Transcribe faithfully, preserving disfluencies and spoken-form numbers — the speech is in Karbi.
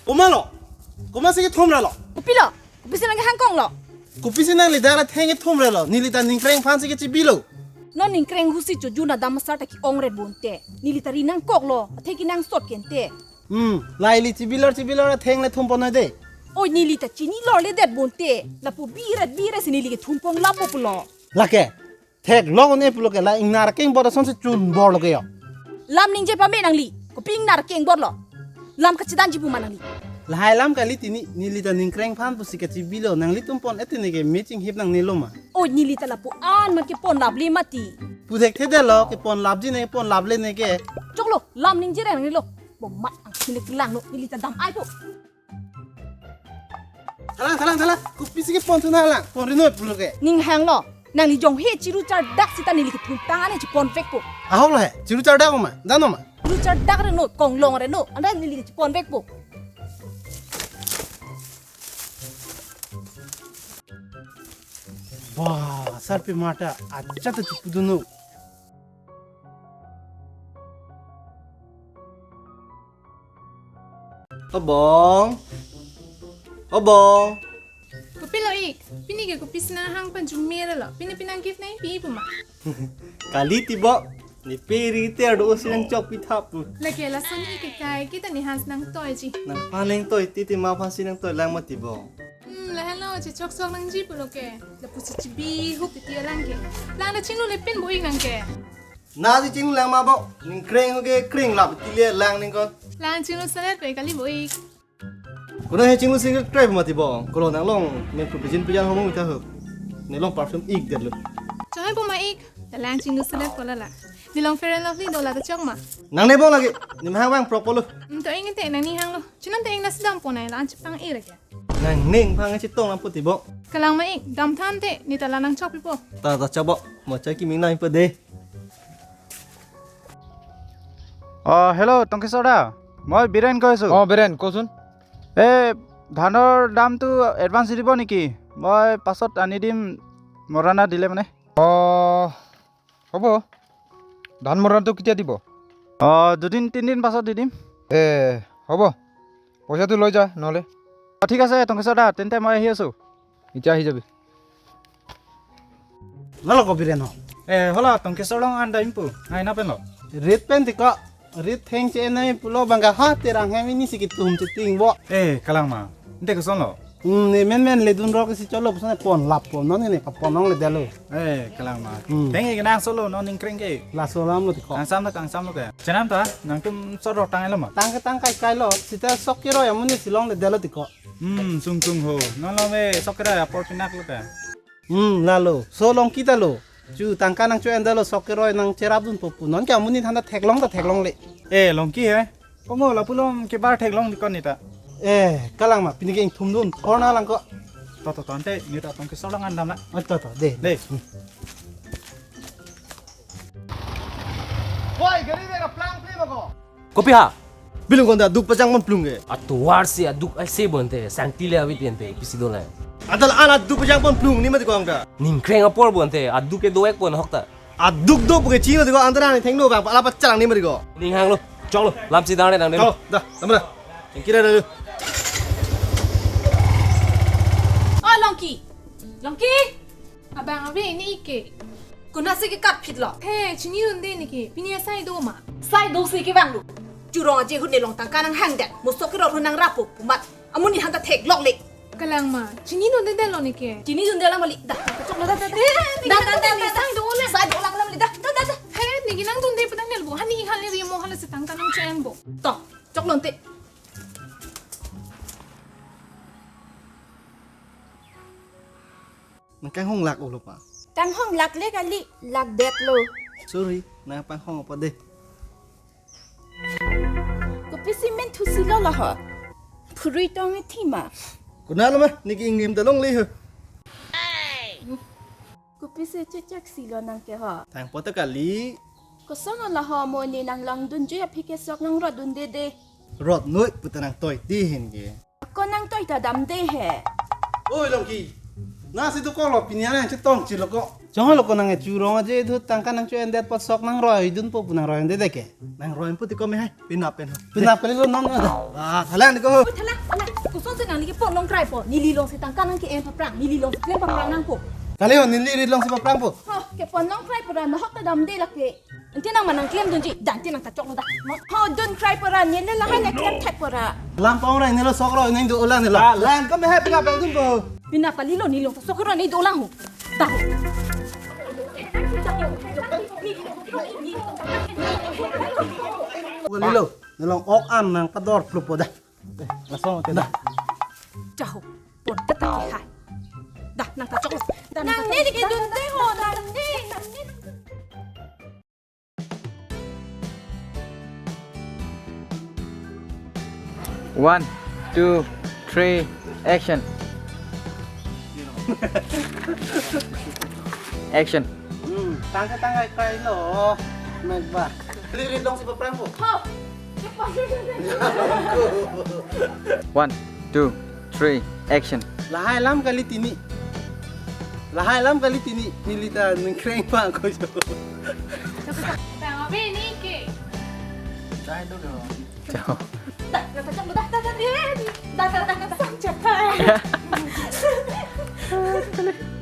Komatlo? Komatsi kethum ra lo? Kopilo? Kopisi nangkehang kong lo? Kopisi nangli dak atheng kethum ra lo? Neli ta Ningkreng aphansi kachebilo. Non Ningkreng ahutsi chojun adam asar ta ke-ong ret bonte. Neli ta ri nangkok lo. Athe kenangsot kente. Hmm, la ili chebilor chebilor atheng le thumpon noi de. Oi, neli ta chinilor le det bonte. Lapu biret biret si neli kethumpon lapu pulo. Lake, theklong un-e pulo ke, la ingnar keng bor asonsi chun bor lo ke yo. Lam ningje pame nangli. Kopi ingnar keng bor lo? Lam kachedanji pu ma nangli? Lahai lam kali tini, neli ta Ningkreng aphan pusi kachebilo, nangli thumpon et tini ke me chinghip nangne lo ma? Oi, neli ta lapu an mat kepon laple mati. Pu thekthedetlo, kepon lapji ne, kepon laple ne ke. Choklo, lam ningje re nangli lo. Bo mat angthini kelang lo, neli ta dam-ai po. Thalang, thalang, thalang. Kopisi kepon thu na lang. Pon ri noi pulo ke. Ning hanglo. Nangli jong he chiru chardak sita neli kethum tang ane chepon vekpo. Ahok lo he. Chiru chardak ma? Dan ma? Chiru chardak re no, konglong re no. Anda neli chepon vekpo. Bah, sarpi mata acha ta chipudun no. O bong. O bong. Kopilo ik, pini ke kopisi nanghang pen jume ra lo. Pini pi nangkepi nangpi pu ma? Kali tibok. Ne pe ri te ardo osi nangchokpi thap pu. Lake lason ik ke kai kita ne hans nangtoiji. Nangphan nangtoi titi ma aphansi nangtoi lang ma tibok. Hmm, lahenlo chechoksok nangji pulo ke. Lapusi chebi hup titi alang ke. Lang da chinglu le pin bo ik nang ke. Nasi chinglu lang ma bo, Ningkreng ke kreng lap tile lang ning ko. Lang chinglu selet pe kali bo ik. Kuna he chinglu single try ma tibok. Kolo nanglong, men phu pijin pijan homong ita ho. Ne long perfume ik det lo. Choi bo ma ik. Da lang chinglu selet ko la la. Ne long Fair and Lovely do la ta chok ma? Nangne bo lagi. Ne mahang bang propolo. Hmm, to ing te nangning hanglo. Chinam te ing nasi dam ponai la an chepang e lagi. Nangning phang chetong lam pu tibok. Kalang ma ik, dam than te, ne ta la nangchokpipo. Ta ta chok bo, mo chai kiming nai pa de. অ, হেল্ল', টংকেশ্বৰ দা, মই বীৰেণ কৈ আছোঁ। অ, বীৰেণ, কচোন। এই ধানৰ দামটো এডভান্স দি দিব নেকি? মই পাছত আনি দিম, মৰণা দিলে মানে। অ, হ'ব। ধান মৰণাটো কেতিয়া দিব? অ, দুদিন, তিনিদিন পাছত দি দিম। এ, হ'ব। পইচাটো লৈ যা নহ'লে। অ, ঠিক আছে, টংকেশ্বৰ দা, তেন্তে মই আহি আছোঁ। এতিয়া আহি যাবি। Lalo ko Biren ho. Eh, hola, Tongkesor along an dam pu. Ai, na pen lo? Rit pen tiko. Rit theng che nai pulo bangga ha terang hem ini si kitum cheting bo. Eh, kalang ma. Ante koson lo? Hmm, ne men men le dun rok si cholo puson pon lap pon non ne ka pon nong le dalo. Eh, kalang ma. Hmm. Theng ke nang solo non Ningkreng ke. Laso alam lo tiko. Kangsam lo, kangsam lo ke. Chenam ta, nangtum sor rok tang lo ma? Tang ke tang kai kai lo. Sita sok kiro amonit si long le dalo tiko. Hmm, sung sung ho. Non lo me sok kiro apor pinak lo ke. Hmm, lalo. So Longki ta lo. Chu tangka nangcho-en dalo sok kiro nangcherap dunpo pu. Non ke amonit aphan ta theklong ta theklongle. Eh, Longki he. Komo lapu along kebar theklong di kon ne ta. Eh, kalang ma, pini ke ingthum dun. Thor nang lang ko. To, to, to, ante, ne ta Tongkesor along an dam na. Oh, to, to, de. De. Woi, gari de ka plang ple ma ko. Kopi ha? Bilung konta aduk pajang ponplung ke. Atovar si aduk ai se bonte, sangti le avi tente, pisi do le. Adal an aduk pajang ponplung ni mati kong ta. Ningkreng apor bonte, aduk ke do-ek pon hok ta. Aduk do puke chino tiko antara ni thengno bang, ala pachalang ni mati ko. Ning hang lo, chok lo, lam si dang dang de. Chok lo, da, lam da. Yang kira da. Oh, Longki. Longki. Abang ave ne ik ke. Konatsi kekat phit lo. He, chinidunde ne ke. Pini asai do ma? Sai do si kevang lo. Churong aje ahut ne long tangka nanghang det. Mo sok kiro ahut nangrappo pu mat. Amonit aphan ta theklongle. Kalang ma, chinidunde det lo ne ke. Chinidunde lang mali. Da, chok lo da, da, da. He, ne ke nangdunde, sai do lang le. Sai do lang lang mali. Da, da, da, da. He, ne ke nangdunde pu dang nel bo. Hani hali ri mo hala si tangka nangcho-en bo. To, chok lo ante. Nang kanghong lak olo pa? Kanghong lak le kali, lak det lo. Sorry, nang panghong apa de? Kopisi men thusi lo laho. Phurui tong ithi ma. Konat lo ma, ne ke ingnim ta longle ho. Kopisi chechak si lo nang ke ho. Thang poto kali. Koson lo laho mo ne nang langdunji aphi ke sok nangrot dunde de. Rot noi pu ta nangtoi ti hin ke. Ko nangtoi ta damde he. Oi Longki. Nasi do ko lo pini an chetong chilo ko. Chong lo ko nang e churong aje thu tangka nangcho-endet apot sok nangroi dunpo pu nangroi-endet ke. Nangroi pu ti ko me hai. Penap pen ho. Penap kalilo non na. Ah, thalang ko. Thalang, thalang. Koson si nangli kepon longkraipo. Neli alongsi tangka nangke-en paphrang. Neli alongsi klem paphrang nangpo. Kali ho, neli rit alongsi paphrangpo. Ho, kepon longkraipo ra nahok ta damde lake. Anke nang ma nangklemdunji. Dak anke nang ta choklo dak. Ho, dunkraipo ra. Neli lahai le klemthekpo ra. Lam pong ra, neli sok ro, neli do-olang neli. Lan ko me hai penap pen dunpo. Penap kalilo, neli along sok ro, neli do-olang ho. Tahu. Kalilo, neli along ok an nangpador plupo dah. Eh, langsung oke dah. Jaho, pon kata ke hai. Dah, nang ta choklo. Dah, nang ta choklo. Nangne dike dunde ho, nangne, nangne. One, two, three, action. Action. Hmm, tangka tangka kailo. Mek ba. Neli rit alongsi paphrangpo. Ho. Cepat. One, two, three, action. Lahai alam kali tini. Lahai alam kali tini. Neli ta ningkreng pa ko jo. Bang abi ni ke. Try to go. Chao. Dah, dah, dah, dah, dah, dah, dah, dah, dah, dah, dah, dah, dah, dah.